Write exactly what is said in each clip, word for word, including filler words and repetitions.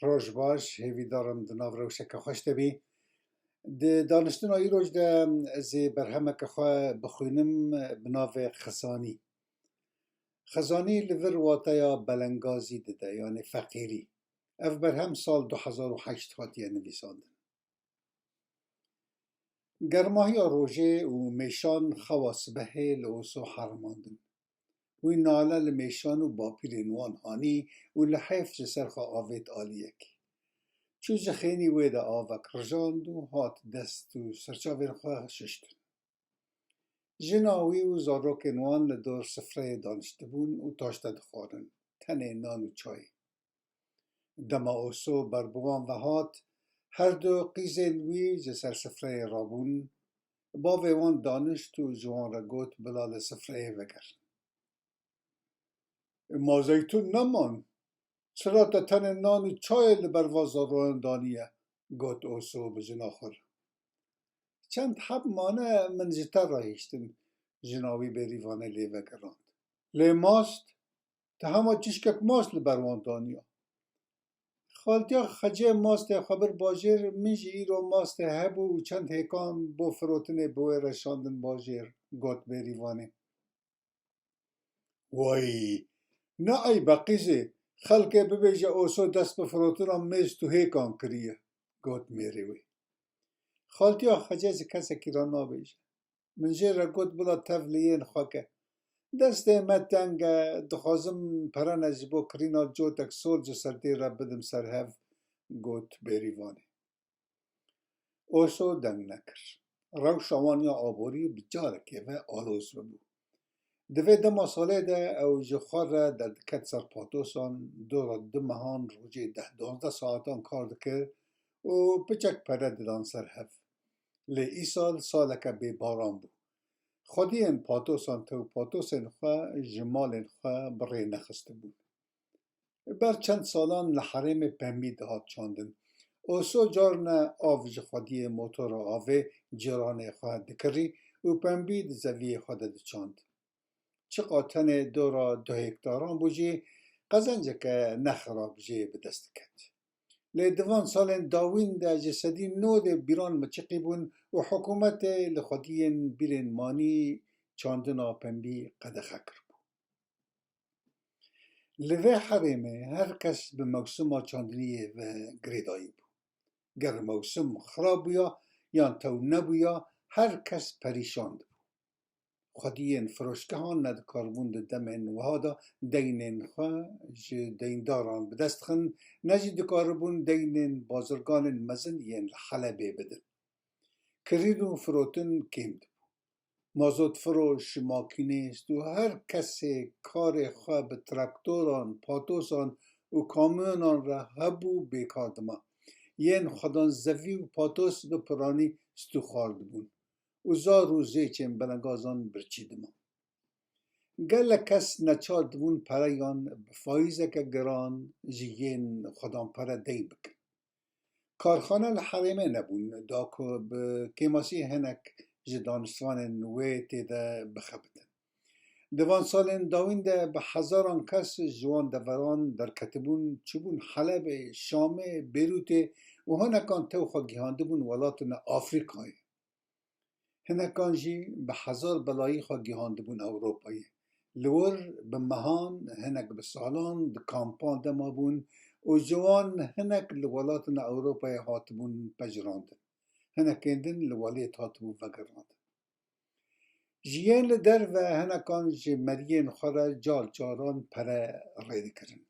Roj baş, hêvîdar im di nav rewşeke xweş de bî. Di daniştina îroj de ez ê berhemeke xwe bixwînim bi navê Xizanî. Xizanî li vir wateya belengazî dide, yanî feqîrî. Ev berhem sal du hezar û heşt hatiye nivîsandin. Germahiya rojê û mêşan xewa sibehê li Oso herimandin. Wî nale li mêşan û bapîrên wan hanî û li hêf ji ser xwe avêt aliyekê. Çû ji xênî wê de avek rijand û hat dest û serçavên xwe şiştin. Jina wî û zarokên wan li dor sifreyê daniştibûn û taşte dixwarin, tenê nan û çayê. Dema Oso ber bi wan ve hat, her du qîzên wî ji ser sifreyê rabûn. Bavê wan danişt û ji wan re got, bila li sifreyê vegerin. Ma zeytûn neman? Çira te tenê nan û çayê li ber va zaroyan daniye? Got Oso bi jina xwe re. Çend heb mane min ji te re hiştin, jina wî bêrîvanê lê vegirand. Lê mast? Te hema çişkek mast li ber wan daniya? Xaltiya Xecê mastê xwe bir bajêr, min jî îro mastê hebû û çend hêkan bo firotinê bi wê re şandin bajêr, got bêrîvanê. Way, ne eyb e qîzê, xelkê bibêje Oso dest bi firotina mêst û hêkan kiriye, got mêrê wê. Xaltiya Xecê ji kesekî re nabêje. Min jê re got, bila tev li yên xwe ke. Destê me teng e, dixwazim perene ji bo kirîna cotek sor ji ser dê re bidim ser hev, got bêrîvanê. Oso deng nekir. Rewşa wan ya aborî bi carekê ve aloz bibû. Di vê dema salê de ew ji xwe re derdiket ser patosan, dora du mehan rojê deh duwazdeh saetan kar dikir û piçek pere didan ser hev. Lê îsal saleke bêbaran bû. Xwediyên patosan tew patosên xwe ji malên xwe bi rê nexistibûn. Ber çend salan li herêmê pembî dihat çandin. Oso carne av ji xwediyê motora avê cîranê xwe dikirî û pembî di zeviyê xwe de diçand. Çiqa tenê dora du hektaran bû jî, qezenceke ne xirab jê bi dest diket. Lê di van salên dawîn de ji sedî nodê bîran miçiqî bûn û hikûmetê li xwediyên bîrên manî çandina pembî qedexe kiribû. Li vê herêmê her kes bi mewsima çandiniyê ve girêdayî bû. Ger mewsim xirab bûya yan tew nebûya, her kes perîşan dibû. Xwediyên firoşgehan ne dikaribûn di demên wiha de deynên xwe ji deyndaran bi dest xin, ne jî dikaribûn deynên bazirganên mezin yên li Helebê bidin. Kirîn û firotin kêm dibû. Mazotfiroş, makînîst û her kesê karê xwe bi traktoran, patosan û kamyonan re hebû bêkar dima. Yên xwedan zevî û patos bi piranî stûxwar dibûn û zar û zêçên belengazan birçî dima. Gelek kes neçar dibûn pereyan bi faîzeke giran ji yên xwedanpere deyn bikin. Karxane li herêmê nebûn, da ku bi kêmasî hinek ji daniştvanên wê tê de bixebitin. Di van salên dawîn de bi hezaran kes ji wan deveran derketibûn, çûbûn Helebê, Şamê, Bêrûtê û hinekan tew xwe gihandibûn welatine Afrîkayê. Hinekan jî bi hezar belayî xwe gihandibûn Ewropayê. Li wir bi mehan, hinek bi salan di kampan de mabûn û ji wan hinek li welatine Ewropayê hatibûn pejirandin. Hinekên din li welêt hatibû vegirandin. Ji yên li derve hinekan ji meriyên xwe re car caran pere rê dikirin.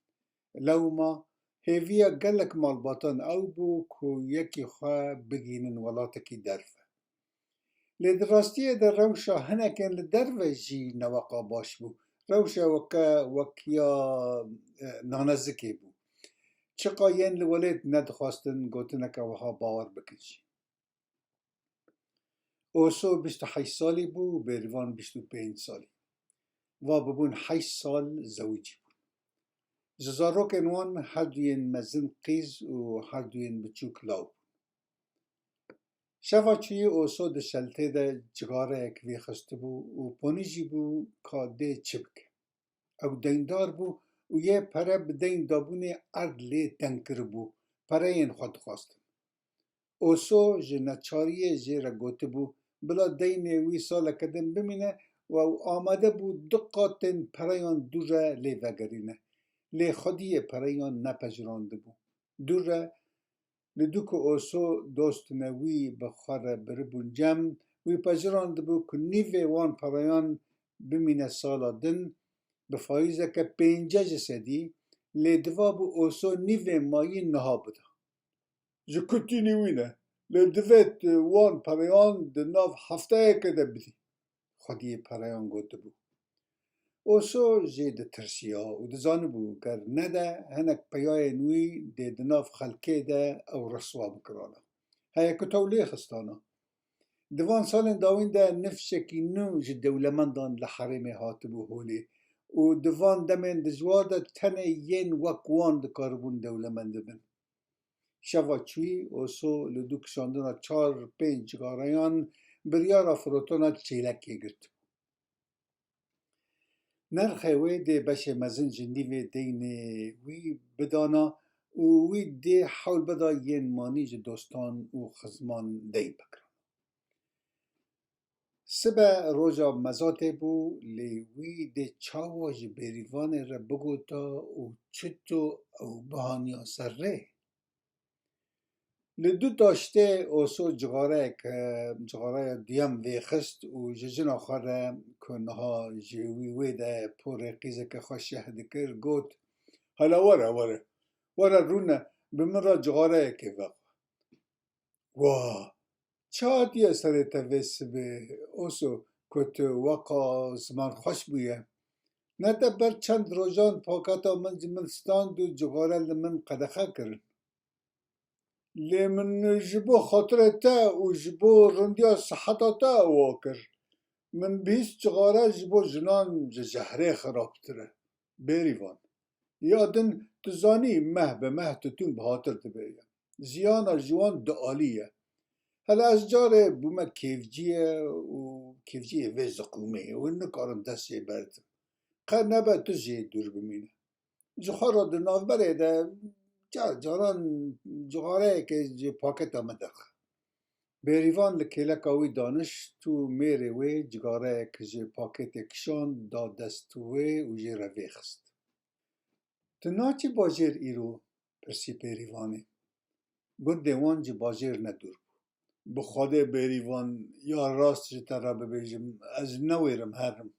Lewma hêviya gelek malbatan ew bû ku yekî xwe bigihînin welatekî derve. Lê di rastiyê de rewşa hinekên li derve jî ne weqa baş bû. Rewşa weke wek ya, e, nanezikê bû. Çiqa yên li welêt nedixwastin gotineke wiha bawer bikin jî. Oso bîst û heşt salî bû û Bêrîvan bîst û pênc salî. Va bibûn heşt sal zewicî bûn. Ji zarokên wan her duyên mezin qîz û her duyên biçûk law bûn. Şeva çûyî Oso di şeltê de cigareyek vêxistibû û ponî jî bû ka dê çi bike. Ew deyndar bû û yê pere bi deyn dabûnê erd lê teng kiribû. pereyên xwe dixwastin. Oso ji neçariyê jê re gotibû, bila deynê wî saleke din bimîne û ew amade bû du qatên pereyan Dûre lê vegerîne. Lê xwediyê pereyan nepejirandibû. Dûre, li dû ku Oso dostine wî bi xwe re biribûn cem, wî pejirandibû ku nîvê wan pereyan bimîne sala din, bi faîzeke pêncî ji sedî, lê divabû Oso nîvê mayî niha bida. Ji ku tînî wî ne, lê divê tu wan pereyan di nav hefteyeke de bidî, xwediyê pereyan gotibû. Oso jê ditirsiya û dizanibû ger nede, hinek peyayên wî dê di nav xelkê de ew riswa bikirana. Heye ku tew lê xistana. Di van salên dawîn de nifşekî nû ji dewlemendan li herêmê hatibû holê û di van demên dijwar de tenê yên wek wan dikaribûn dewlemend bibin. Şeva çûyî Oso li dû kişandina çar pênc cigareyan biryara firotana çêlekê girt. Nerxê wê dê beşê mezin ji nîvê deynê wî bidana û wî dê hewl bida yên manî ji dostan û xizman deyn bikirana. Sibe roja mezatê bû, lê wî dê çawa ji Bêrîvanê re bigota û çito ew bihaniya ser rê? Li du taştê Oso cixareyek, cixareya duyem vêxist û ji jina xwe re ku niha ji wî wê de porê qîzeke xwe şeh dikir, got, "Hala were, were, were rûne, bi min re cixareyekê vexwe." Wa, çi hatiye serê te vê sibê, Oso, ku tu weqa ziman xweş bûye? Ne te ber çend rojan paketa min ji min stand û cixare li min qedexe kirin. Lê min ji bo xatirê te û ji bo rindiya siheta te ewa kir. Min bihîst cixare ji bo jinan ji jehrê xirabtir e. Bêrîvan. Ya din, tu zanî meh bi meh tutûn bi hatir dibe ye. Jiyana ji wan dualî ye. Hele ez carê bûme kêfciyê û kêfciyê vê ziqûmê û nikarim dest jê berdim. Qe nebe tu jê dûr bimîne. Ji xwe re di navberê de car caran cixareyekê ji paketa min derxe. Bêrîvan li kêleka wî danişt û mêrê wê cigareyek ji pakêtê kişand, da dest wê û jê re vêxist. "Tu naçî bajêr îro?" pirsî Bêrîvanê. Gundê wan ji bajêr ne dûr bû. "Bi Xwedê Bêrîvan, ya rast ji te re bibêjim, ez newêrim herim.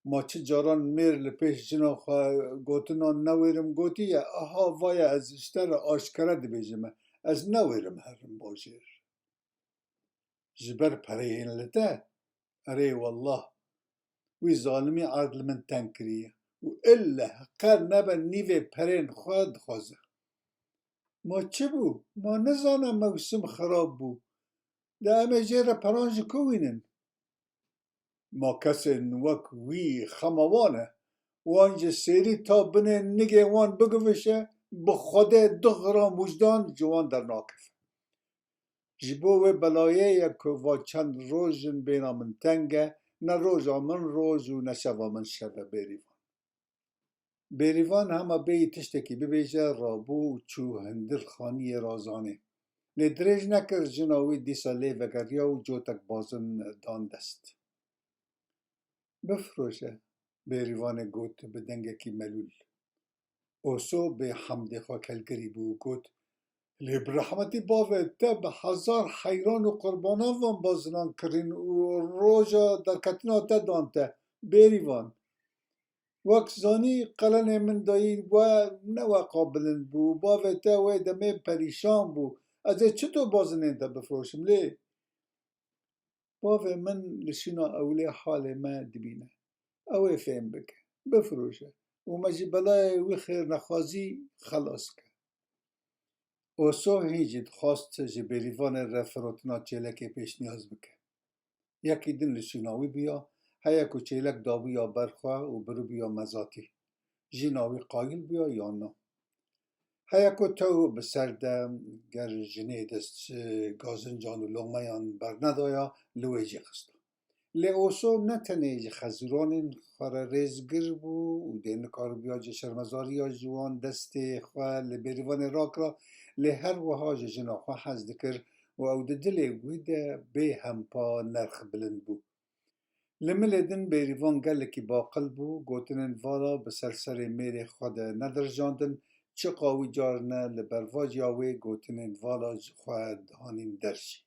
Ma çi caran mêr li pêş jina xwe gotina newêrim gotiye, aha vaye ez ji te re aşkere dibêjime, ez newêrim herim bajêr." "Ji ber pereyên li te?" "Erê wallah, wî zalimî erd li min teng kiriye û illeh qe nebe nîvê perên xwe dixwaze." "Ma çi bû? Ma nizane mewsim xirab bû. De em ê jê re peran ji ku wînin?" "Ma kesên wek wî xema wan e. Wan ji sêrî ta binê nigê wan bigivişe, bi Xwedê du gram wijdan ji wan dernakeve. Ji bo wê belayê ye ku va çend roj in bêhna min teng e, ne roja min roj û ne şeva min şev e, Bêrîvan." Bêrîvan hema bêyî tiştekî bibêje, rabû û çû hundir xaniyê razanê. Lê dirêj nekir, jina wî dîsa lê vegeriya û cotek bazin dan dest. "Bifiroşe," Bêrîvanê got bi dengekî melûl. Oso bê hemdê xwe kelgirî bû û got, "Lê bi rehmetî bavê te bi hezar heyran û qurbanan van bazinan kirîn û roja derketina te dan te, Bêrîvan. Wek zanî qelenê min dayî we ne weqa bilind bû, bavê te wê demê perîşan bû. Ez ê çito bazinên te bifiroşim lê?" "Bavê min li şûna ewlê halê me dibîne. Ew ê fêm bike, bifiroşe û me ji belayê wî xêrnexwazî xelas ke." Oso hîn jî dixwast ji Bêrîvanê re firotina çêlekê pêşniyaz bike. Yekî din li şûna wî bûya, heya ku çêlek dabûya ber xwe û biribûya mezatî. Jîna wî qayil bûya yan na. Heya ku tew bi ser de, ger jinê dest ji gazincan û loqmeyan bernedaya, li wê jê xista. Lê Oso ne tenê ji xezûranên xwe re rêzgir bû û û dê nikaribiya ji şermezariya ji wan destê xwe li Bêrîvanê rakira, lê her wiha ji jina xwe hez dikir û ew di dilê wî de bê hempa nerx bilind bû. Li milê din Bêrîvan gelekî baqil bû, gotinên vala bi ser serê mêrê xwe de nedirjandin, çiqa wî carine li bervaciya wê gotinên vala ji xwe dihanîn der jî.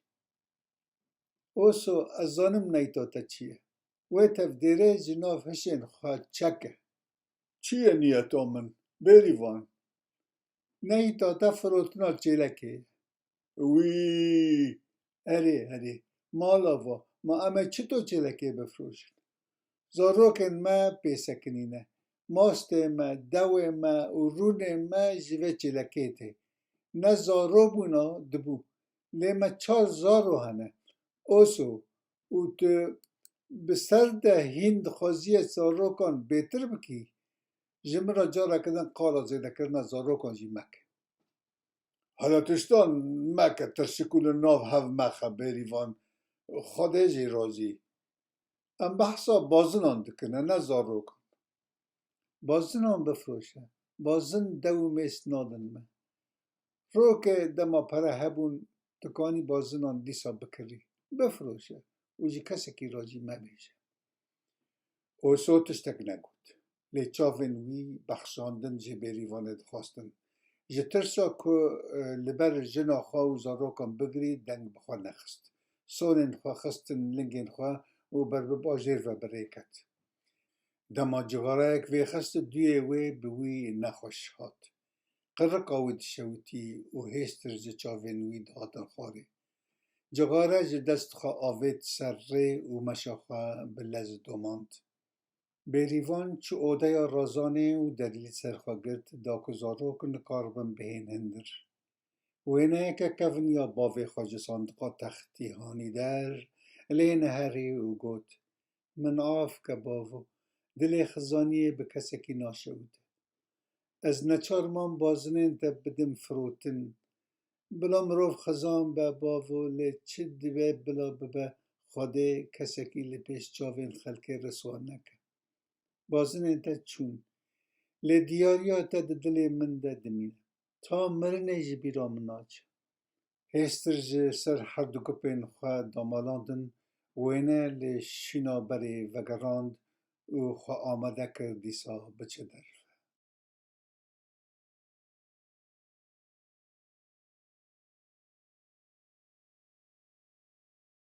Oso, ez zanim neyta te çi ye. Wê tevdêrê ji nav hişên xwe çeke. Çi ye niyeta min, Bêrîvan? Neyta te firotina çêlekê ye. Wî, erê, erê, mala va, ma em ê çito çêlekê bifroşin? Zarokên me pê sekinîne. Mastê me, dewê me û rûnê me ji vê çêlekê tê. Ne zaro bûna dibû. Lê me çar zaro hene. Oso, û tu bi ser de hîn dixwaziye zarokan bêtir bikî, ji min re careke din qala zêdekirina zarokan jî meke. Hele tiştan meke, tirşik û li nav hev mexe, Bêrîvan. Xwedê jî razî. Em behsa bazinan dikine, ne zarokan. Bazinan bifroşe. Bazin dew û mêz nadin me. Roke dema pere hebûn, dikanî bazinan dîsa bikirî. Bifroşe û ji kesekî re jî mebêje. Oso tiştek negot. Lê çavên wî bexşandin ji Bêrîvanê dixwestin. Ji tirsa ku, e, li ber jina xwe û zarokan bigirî, deng bi xwe nexist. Sonên xwe xistin lingên xwe û ber bi bajêr ve bi rê ket. Dema cixareyek vêxist, duyê wê bi wî nexweş hat. Qirika wî dişewitî û hêstir ji çavên wî dihatin xwarê. Cixare ji dest xwe avêt ser rê û meşa xwe bi lez domand. Bêrîvan çû odeya Razanê û derî li ser xwe girt, da ku zarok nikaribin bihên hundir. Wêneyeke kevin ya bavê xwe ji sandiqa textî hanî der, lê neherî û got, Min af ke bavo, dilê xizaniyê bi kesekî naşewite. Ez neçar mam bazinên te bidim firotin. Bila mirov xizan be bavo, lê çi dibe bila bibe, Xwedê kesekî li pêş çavên xelkê riswa neke. Bazinên te çûn. Lê diyariya te di dilê min de dimîne. Ta mirinê ji bîra min naçe. Hêstir ji ser her du gupên xwe damalandin, wêne li şîna berê vegerand û xwe amade kir dîsa biçe derve.